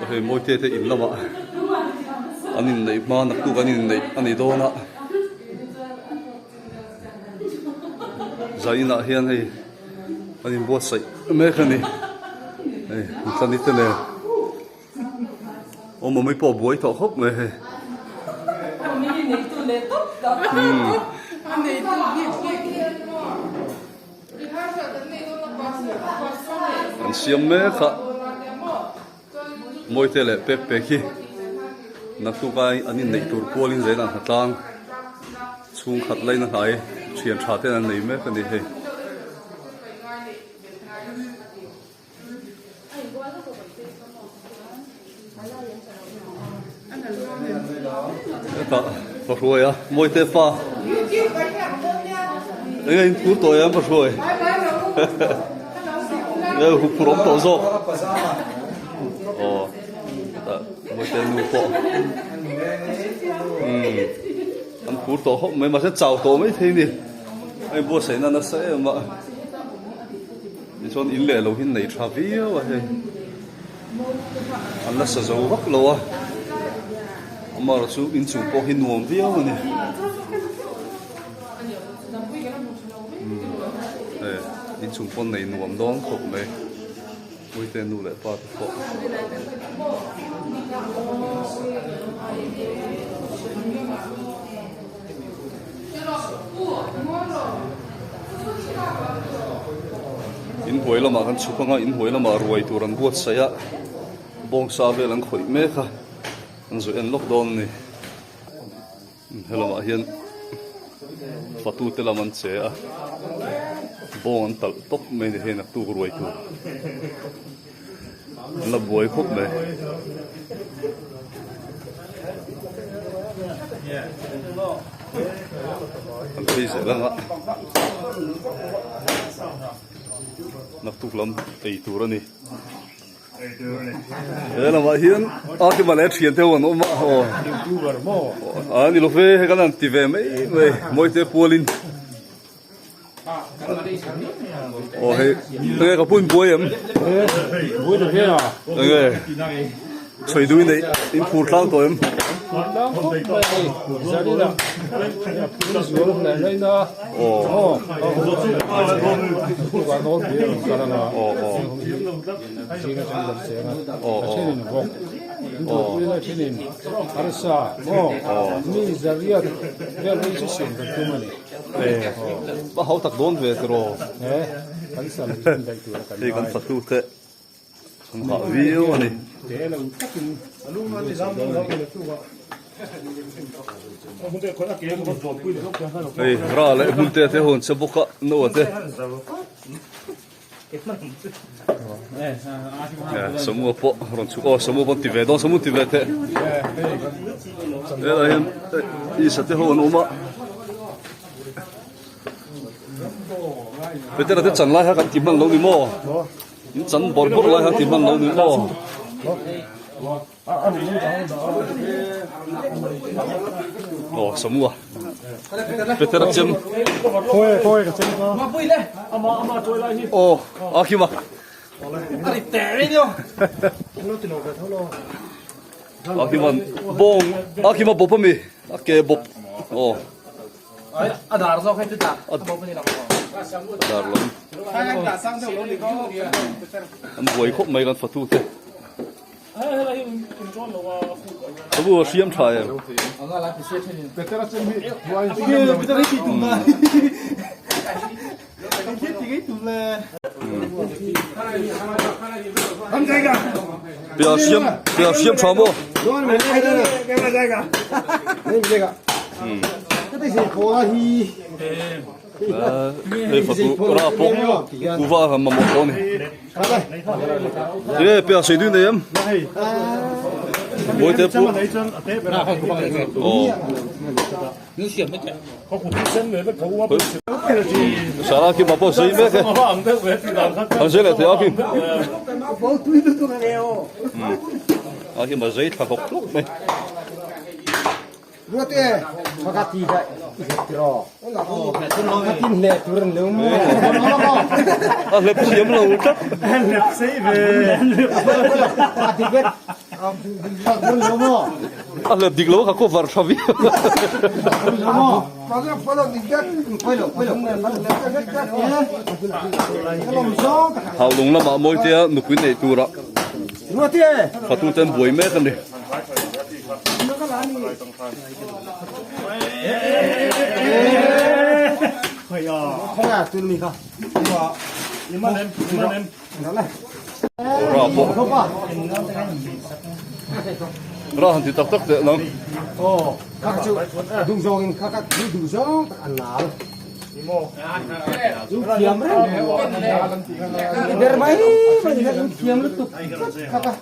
Hei Mawite te in lamah an inneih hma naktuk an inneih a ni dawn a zainah hian hei an inbuatsaih mek a ni hei an tla ni te nen aw mawmi pawh a buai tawh khawp mai hei. An siam mek a Mawite leh pek pek hi naktuk a an inneih tur pualin zel an hnatlang chhungkhat laina hnai thian tha ten an nei mek a ni hei. Hetah ka hruai a Mawite pa enge in phur tawh em ka hruai nge hu phur awm tawh zawk aw hetah Mawite nu pawh umm an phur tawh hawp mai mahse chau tawh mai thei a ni a inbuatsaih na nasa em a. Tichuan in leh lo hi nei tha viau a hei an la sa zo vak lo a amaherawh chu inchung pawh hi nuam viau a ni hei inchung pawh nei nuam dawn khawp mai puite nu leh pa te pawh. Inhnuai lamah kan chhuk anga inhnuai lamah ruai tur an buatsaih a bawngsa vel an khawih mek a an zawh en lawk dawn a ni helamah hian fatu te lam an che a bawng an talh tawp mai a ni hei naktuk ruai tur an la buai khawp mai. An phei zel ang a naktuk lam ei tur a ni he lamah hian a ti mah leh thian te ho an awm a aw a ni lo ve hei kan han ti ve mai mai mawite pualin. Aw hei enge ka pun buai em buai ta hle a enge sawi dui nei in phur tlang tawh em phur tlang khawp mai hei zarina a phur zual hle hle na aw aw aw aw zinga tang dam cheng a aw a thenin vawk Intuahpuina thinin harsa maw mi zariat vel hi chu siam kan tum a ni. Va hau tak dawn ve tiraw. Kan sal hi kan daih tur a kan Hei kan fatu te an hah viau a ni. Te lo takin buatsaih dawn a ni. Hei ra leh hmun te te ho an che bawk a no a te. Samu pawh rawn chhuk aw samu pawh ti ve dawn samu ti ve teh helai hian isa te ho an awm a Petera te chan lai kha kan ti hman lo ni maw in chan bawrh bawrh lai kha ti hman lo ni maw. Aw samu a Petera chem aw a khi ma a khi man bawng a khi ma bawp ami a ke bawp aw a dar zawk hei chu dah a bawp ani lo dar lam an buai khawp mai kan fatu te. Abu a hriam tha em? Pia hriam pia hriam tha maw? Hei fatu ra pawh kuva han mamawh tawh a ni. Tinge pia sei dun nei em? Mawi te pu. Aw. Sara khi ma pawh sei mek e. An sei leh thei a khi. A khi ma zei thla hlawk hlawk mai. Ruate, phaka ti ka i hlep tiraw? Ka tin hle tur an lo maw? A hlep thiam lo tlat. Hlep sei ve. A dik vek. A hlep dik lo kha cover tha viau. Haulung lamah Mawitea nupui neih tura fatuten buai mek a ni. Ra pawh ra han ti tak tak teh nang. Aw kha chu duh zawng in kha kha duh zawng tak an nal. In thiam reng. Ber mai mai in thiam lutuk kha kha.